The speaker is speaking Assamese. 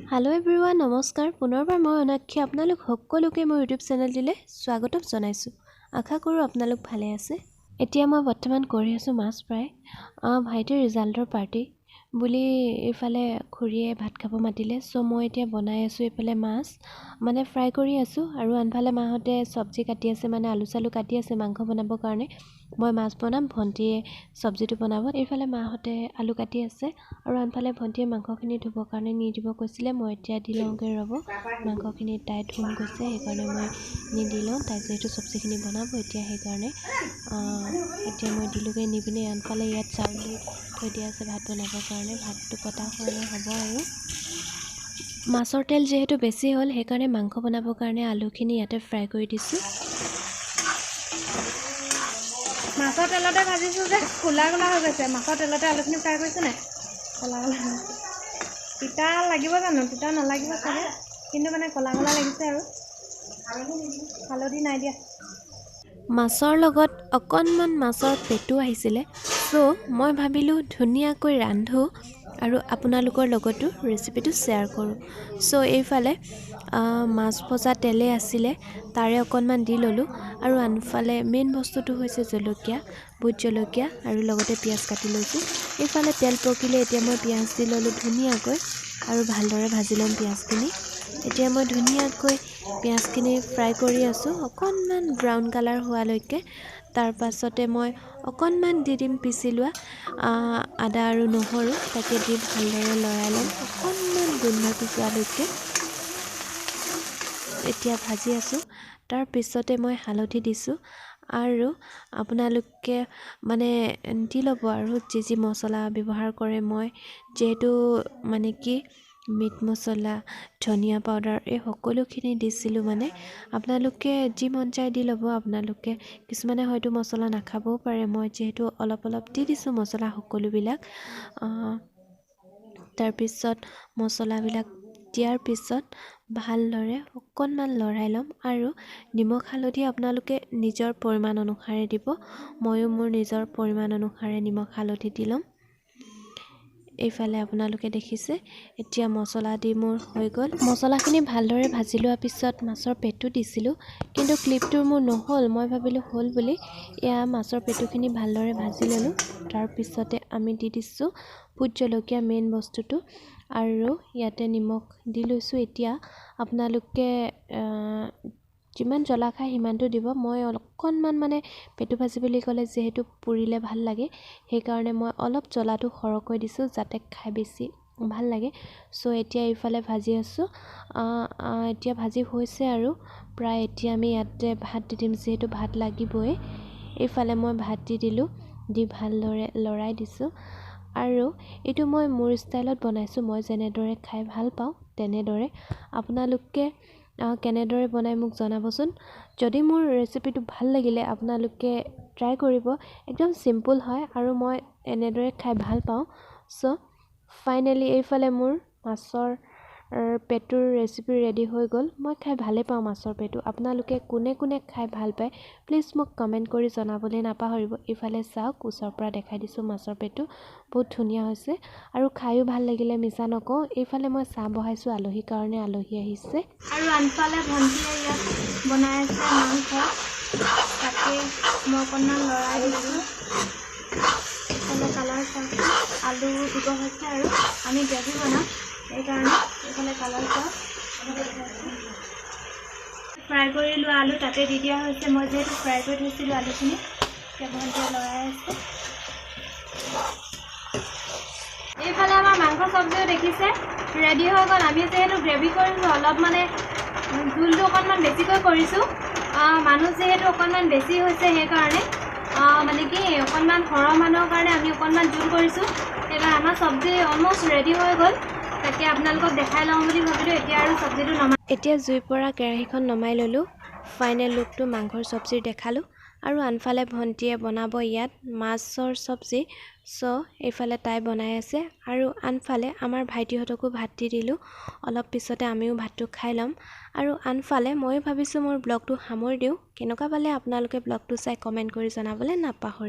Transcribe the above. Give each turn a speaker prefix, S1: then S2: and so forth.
S1: হেল্ল' এভৰিৱান, নমস্কাৰ। পুনৰবাৰ মই অনাক্ষী আপোনালোক সকলোকে মোৰ ইউটিউব চেনেলটিলৈ স্বাগতম জনাইছোঁ। আশা কৰোঁ আপোনালোক ভালে আছে। এতিয়া মই বৰ্তমান কৰি আছোঁ মাছ ফ্ৰাই। ভাইটিৰ ৰিজাল্টৰ পাৰ্টি বুলি এইফালে খুৰীয়ে ভাত খাব মাতিলে। চ' মই এতিয়া বনাই আছোঁ এইফালে মাছ মানে ফ্ৰাই কৰি আছোঁ, আৰু আনফালে মাহঁতে চব্জি কাটি আছে, মানে আলু চালু কাটি আছে মাংস বনাবৰ কাৰণে। মই মাছ বনাম, ভণ্টীয়ে চব্জিটো বনাব। এইফালে মাহঁতে আলু কাটি আছে আৰু আনফালে ভণ্টীয়ে মাংসখিনি ধুবৰ কাৰণে নি দিব কৈছিলে। মই এতিয়া দি লওঁগৈ, ৰ'ব, মাংসখিনি তাই ধুম কৈছে, সেইকাৰণে মই নি দি লওঁ। তাই যিহেতু চব্জিখিনি বনাব এতিয়া, সেইকাৰণে এতিয়া মই দিলোঁগৈ নি পিনে। আনফালে ইয়াত চাউল ধুই থৈ দিয়া আছে ভাত বনাবৰ কাৰণে। ভাতটো পতা হোৱা নাই, হ'ব। আৰু মাছৰ তেল যিহেতু বেছি হ'ল, সেইকাৰণে মাংস বনাবৰ কাৰণে আলুখিনি ইয়াতে ফ্ৰাই কৰি দিছোঁ।
S2: মাছৰ তেলতে ভাজিছোঁ যে ক'লা ক'লা হৈ গৈছে। মাছৰ তেলতে আলুখিনি ফ্ৰাই কৰিছোঁ নাই, ক'লা ক'লা হৈ গৈছে। তিতা লাগিব জানো? তিতা নালাগিব চাগে, কিন্তু মানে ক'লা ক'লা লাগিছে। আৰু হালধি নাই দিয়া।
S1: মাছৰ লগত অকণমান মাছৰ পেটু আহিছিলে, চ' মই ভাবিলোঁ ধুনীয়াকৈ ৰান্ধো আৰু আপোনালোকৰ লগতো ৰেচিপিটো শ্বেয়াৰ কৰোঁ। চ' এইফালে মাছ ভজা তেলেই আছিলে, তাৰে অকণমান দি ল'লোঁ। আৰু আনফালে মেইন বস্তুটো হৈছে জলকীয়া, ভোট জলকীয়া আৰু লগতে পিঁয়াজ কাটি লৈছোঁ। এইফালে তেল পকিলে, এতিয়া মই পিঁয়াজ দি ল'লোঁ ধুনীয়াকৈ আৰু ভালদৰে ভাজি ল'ম পিঁয়াজখিনি। এতিয়া মই ধুনীয়াকৈ পিঁয়াজখিনি ফ্ৰাই কৰি আছোঁ অকণমান ব্ৰাউন কালাৰ হোৱালৈকে। তাৰপাছতে মই অকণমান দি দিম পিচি লোৱা আদা আৰু নহৰু, তাকে দি ভালদৰে লৰাই ল'ম অকণমান গোন্ধটো যোৱালৈকে। এতিয়া ভাজি আছোঁ। তাৰপিছতে মই হালধি দিছোঁ, আৰু আপোনালোকে মানে দি ল'ব আৰু যি যি মছলা ব্যৱহাৰ কৰে। মই যিহেতু মানে কি মিট মছলা, ধনিয়া পাউডাৰ এই সকলোখিনি দিছিলোঁ, মানে আপোনালোকে যি মন যায় দি ল'ব। আপোনালোকে কিছুমানে হয়তো মছলা নাখাবও পাৰে। মই যিহেতু অলপ অলপ দি দিছোঁ মছলা সকলোবিলাক। তাৰপিছত মছলাবিলাক দিয়াৰ পিছত ভালদৰে অকণমান লৰাই ল'ম, আৰু নিমখ হালধি আপোনালোকে নিজৰ পৰিমাণ অনুসাৰে দিব। ময়ো মোৰ নিজৰ পৰিমাণ অনুসাৰে নিমখ হালধি দি ল'ম। এইফালে আপোনালোকে দেখিছে, এতিয়া মছলা দি মোৰ হৈ গ'ল। মছলাখিনি ভালদৰে ভাজি লোৱাৰ পিছত মাছৰ পেটু দিছিলোঁ, কিন্তু ক্লিপটো মোৰ নহ'ল, মই ভাবিলোঁ হ'ল বুলি। এয়া মাছৰ পেটুখিনি ভালদৰে ভাজি ল'লোঁ। তাৰপিছতে আমি দি দিছোঁ ভোট জলকীয়া, মেইন বস্তুটো, আৰু ইয়াতে নিমখ দি লৈছোঁ। এতিয়া আপোনালোকে যিমান জ্বলা খায় সিমানটো দিব। মই অকণমান মানে পেটু ভাজি বুলি ক'লে যিহেতু পুৰিলে ভাল লাগে, সেইকাৰণে মই অলপ জ্বলাটো সৰহকৈ দিছোঁ যাতে খাই বেছি ভাল লাগে। চ' এতিয়া এইফালে ভাজি আছোঁ। এতিয়া ভাজি হৈছে আৰু প্ৰায়। এতিয়া আমি ইয়াতে ভাত দি দিম, যিহেতু ভাত লাগিবই। এইফালে মই ভাত দি দিলোঁ, দি ভালদৰে লৰাই দিছোঁ। আৰু এইটো মই মোৰ ষ্টাইলত বনাইছোঁ, মই যেনেদৰে খাই ভাল পাওঁ তেনেদৰে। আপোনালোকে কেনেদৰে বনাই মোক জনাবচোন। যদি মোৰ ৰেচিপিটো ভাল লাগিলে আপোনালোকে ট্ৰাই কৰিব, একদম চিম্পুল হয় আৰু মই এনেদৰে খাই ভাল পাওঁ। চ' ফাইনেলি এইফালে মোৰ মাছৰ পেটুৰ ৰেচিপি ৰেডি হৈ গ'ল। মই খাই ভালেই পাওঁ মাছৰ পেটু। আপোনালোকে কোনে কোনে খাই ভাল পায়, প্লিজ মোক কমেণ্ট কৰি জনাবলৈ নাপাহৰিব। ইফালে চাওক, ওচৰৰ পৰা দেখাই দিছোঁ, মাছৰ পেটু বহুত ধুনীয়া হৈছে আৰু খায়ো ভাল লাগিলে, মিছা নকওঁ। এইফালে মই চাহ বহাইছোঁ আলহীৰ কাৰণে, আলহী আহিছে।
S2: আৰু আনফালে ভণ্টিয়ে ইয়াত বনাই আছে মাংস, তাকে মই অকণমান লৰাই দিছোঁ। এইফালে কালাৰ চাওক, আলু দিব হৈছে আৰু আমি গ্ৰেভি বনাম, সেইকাৰণে এইফালে কালাৰ চাওক। ফ্ৰাই কৰি লোৱা আলু তাতে দি দিয়া হৈছে। মই যিহেতু ফ্ৰাই কৰি থৈছিলোঁ আলুখিনি। এতিয়া ভণ্টিয়ে লৰাই আছে। এইফালে আমাৰ মাংস চব্জিও দেখিছে ৰেডি হৈ গ'ল। আমি যিহেতু গ্ৰেভি কৰিছোঁ, অলপ মানে জোলটো অকণমান বেছিকৈ কৰিছোঁ, মানুহ যিহেতু অকণমান বেছি হৈছে, সেইকাৰণে মানে কি অকণমান সৰহ মানুহৰ কাৰণে আমি অকণমান জোল কৰিছোঁ। সেইকাৰণে আমাৰ চব্জি অলমষ্ট ৰেডি হৈ গ'ল, তাকে আপোনালোকক দেখাই লওঁ বুলি ভাবিলোঁ। এতিয়া আৰু চব্জিটো নমাই
S1: এতিয়া জুইৰ পৰা কেৰাহীখন নমাই ল'লোঁ। ফাইনেল লুকটো মাংসৰ চব্জিৰ দেখালোঁ। আৰু আনফালে ভণ্টীয়ে বনাব ইয়াত মাছৰ চব্জি। চ' এইফালে তাই বনাই আছে, আৰু আনফালে আমাৰ ভাইটিহঁতকো ভাত দি দিলোঁ। অলপ পিছতে আমিও ভাতটো খাই ল'ম। আৰু আনফালে ময়ো ভাবিছোঁ মোৰ ব্লগটো সামৰি দিওঁ। কেনেকুৱা পালে আপোনালোকে ব্লগটো চাই কমেণ্ট কৰি জনাবলৈ নাপাহৰিব।